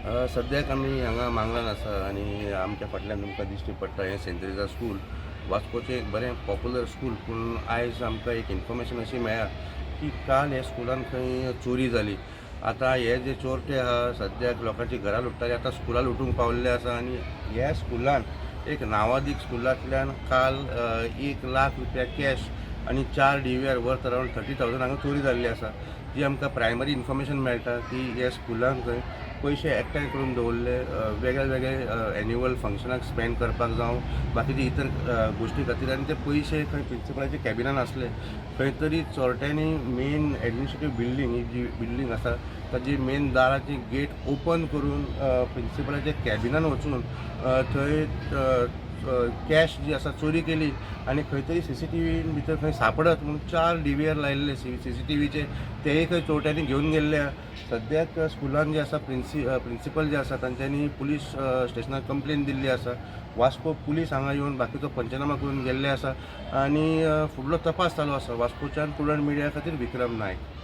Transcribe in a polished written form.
सद्याक आमी हांगा मांगलान आसा आनी आमच्या फाटल्यान तुमकां दिश्टी पडटा हें सेंट तेरेजा स्कूल, वास्कोचें एक बरें पॉप्युलर स्कूल. पूण आयज आमकां एक इन्फॉर्मेशन अशी मेळ्ळ्या की काल ह्या स्कुलान खंय चोरी जाली. आतां हे जे चोरटे आहा, सद्याक लोकांची घरां लुट्टाले, आतां स्कुलां लुटूंक पावल्ले आसा. आनी ह्या स्कुलान, एक नांवादीक स्कुलांतल्यान काल 1 लाख रुपया कॅश आनी चार DVR worth around 30,000 हांगा चोरी जाल्ली आसा. जी आमकां प्रायमरी इन्फॉर्मेशन मेळटा की ह्या स्कुलान खंय पयशे एकठांय करून दवरले वेगळे वेगळे एन्युअल फंक्शनाक स्पेंड करपाक जावं बाकीचे इतर गोश्टी खातीर, आनी ते पयशे खंय प्रिंसिपलाच्या कॅबिनान आसले. खंय तरी चोरट्यांनी मेन एडमिनिस्ट्रेटीव बिल्डींग, ही जी बिल्डींग आसा, ताजी मेन दाराची गेट ओपन करून प्रिंसिपलाच्या कॅबिनान वचून थंय कॅश जी आसा चोरी केली. आनी खंय तरी सीसीटीव्ही भितर खंय सापडत म्हणून चार डीव्हीआर लायिल्ले सीसीटीव्हीचे, तेय खंय चोरट्यांनी घेवन गेल्ले आहा. सद्याक स्कुलान जे आसा प्रिंसिपल जे आसा, तांच्यांनी पुलीस स्टेशनार कंप्लेन दिल्ली आसा. वास्को पुलीस हांगा येवन बाकीचो पंचनामा करून गेल्ले आसा आनी फुडलो तपास चालू आसा. वास्कोच्यान प्रुडंट मिडिया खातीर विक्रम नायक.